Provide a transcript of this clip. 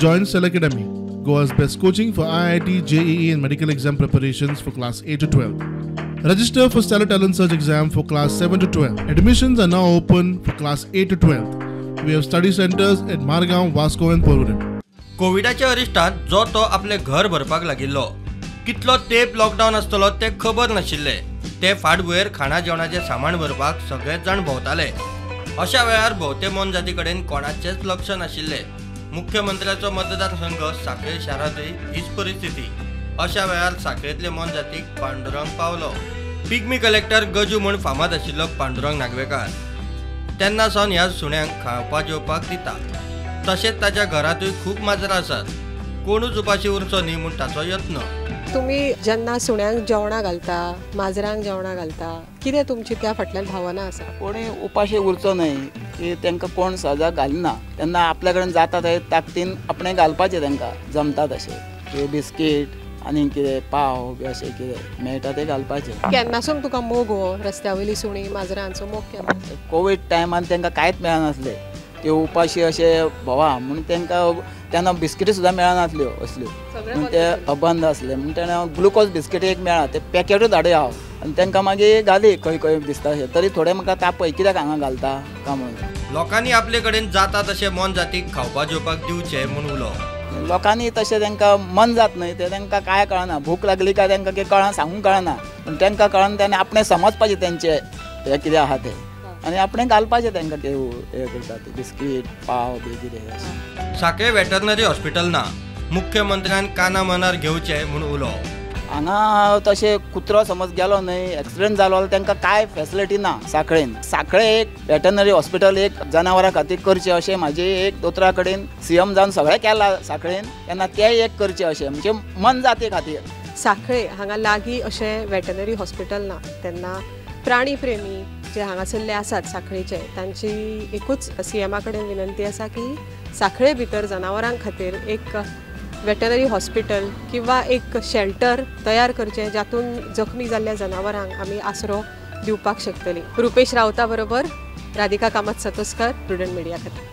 Join Stellar Academy, Goa's best coaching for IIT, JEE and medical exam preparations for class 8 to 12. Register for Stellar Talent Search exam for class 7 to 12. Admissions are now open for class 8 to 12. We have study centers at Margao, Vasco and Porvorim. कोविडाच्या अरिश्टांत जो तो आपले घर भरपाक लागिल्लो. कितलो तेप lockdown आसतलो ते खबर नाशिल्ले. ते फाटभुंयेर खाणा जेवणाचें सामान भरपाक सगळेच जाण भोंवताले. अशा वेळार भोंवते मोनजाती कडेन कोणाचेंच लक्ष नाशिल्लें. मुख्यमंत्र्याचो मतदारसंघ साखळे शारांतय हीच परिस्थिती. अशा वेळार साखळेंतले मोनजातीक पांडुरंग पावलो. पिग्मी कलेक्टर गजू म्हूण फामाद आशिल्लो पांडुरंग नागवेकार तेन्ना सावन ह्या सुण्यांक खावपा जेवपाक दिता. तशेंच ताच्या घरांतूय खूब माजरां आसात. कोणूच उपाशी उरचो न्ही म्हूण ताचो यत्न. तुमी जेन्ना सुण्यांक जेवणां घालता, माजरांक जेवणां घालता, कितें तुमची त्या फाटल्यान भावना आसा? कोणी उपाशी उरचो न्हय की तांकां कोण सजा घालना तेन्ना आपल्या कडेन जाता ते ताकदीन आपणें घालपाचें तांकां जमता तशें की बिस्कीट आनी कितें पाव बी अशें कितें मेळटा तें घालपाचें. केन्नासून तुका मोग हो रस्त्या वयली सुणी माजरांचो मोग केन्ना? कोवीड टायमान तांकां कांयच मेळनासलें, ते उपाशी अशें भोवा म्हूण तांकां तेन्ना बिस्किटी सुद्दां मेळनासल्यो असल्यो, म्हूण ते अबंद आसले म्हूण तेन्ना ग्लुकोज बिस्किटी एक मेळ्ळा ते पॅकेटूच धाडया हांव आनी तांकां मागीर घाली खंय खंय दिसता अशें. तरी थोडे म्हाका तापय कित्याक हांगा घालता काय म्हणून. लोकांनी आपले कडेन जाता तशें मोनजातीक खावपा जेवपाक दिवचें म्हूण उलो. लोकांनी तशें तांकां मन जात न्हय तें तांकां कांय कळना, भूक लागली काय तांकां कितें कळना, सांगूंक कळना, पूण तांकां कळना तेन्ना आपणें समजपाचें तेंचें हें कितें आहा तें आनी आपणें घालपाचें तांकां कितें हें करता तें बिस्कीट पाव बी कितें अशें. साखळे वेटरनरी हॉस्पिटल ना, मुख्यमंत्र्यान काना मनार घेवचें म्हूण उलो. हांगा तशें कुत्रो समज गेलो न्हय, एक्सिडंट जालो जाल्यार तांकां कांय फेसिलिटी ना साखळेन. साखळे एक वेटरनरी हॉस्पिटल एक जनावरां खातीर करचें अशें म्हाजें एक दोतोरा कडेन सीएम जावन सगळें केलां साखळेन, तेन्ना तें एक करचें अशें म्हणजे मनजाती खातीर. साखळे हांगा लागीं अशें वेटरनरी हॉस्पिटल ना, तेन्ना प्राणी प्रेमी जे हांगासरले आसात साखळेचे तांची एकूच सीएमा कडेन विनंती आसा की साखळे भितर जनावरां खातीर एक वेटरनरी हॉस्पिटल किंवा एक शेल्टर तयार करचें जातून जखमी जाल्ल्या जनावरांक आमी आसरो दिवपाक शकतली. रुपेश रावता बरोबर राधिका कामत सतोस्कर, प्रुडंट मिडिया खातीर.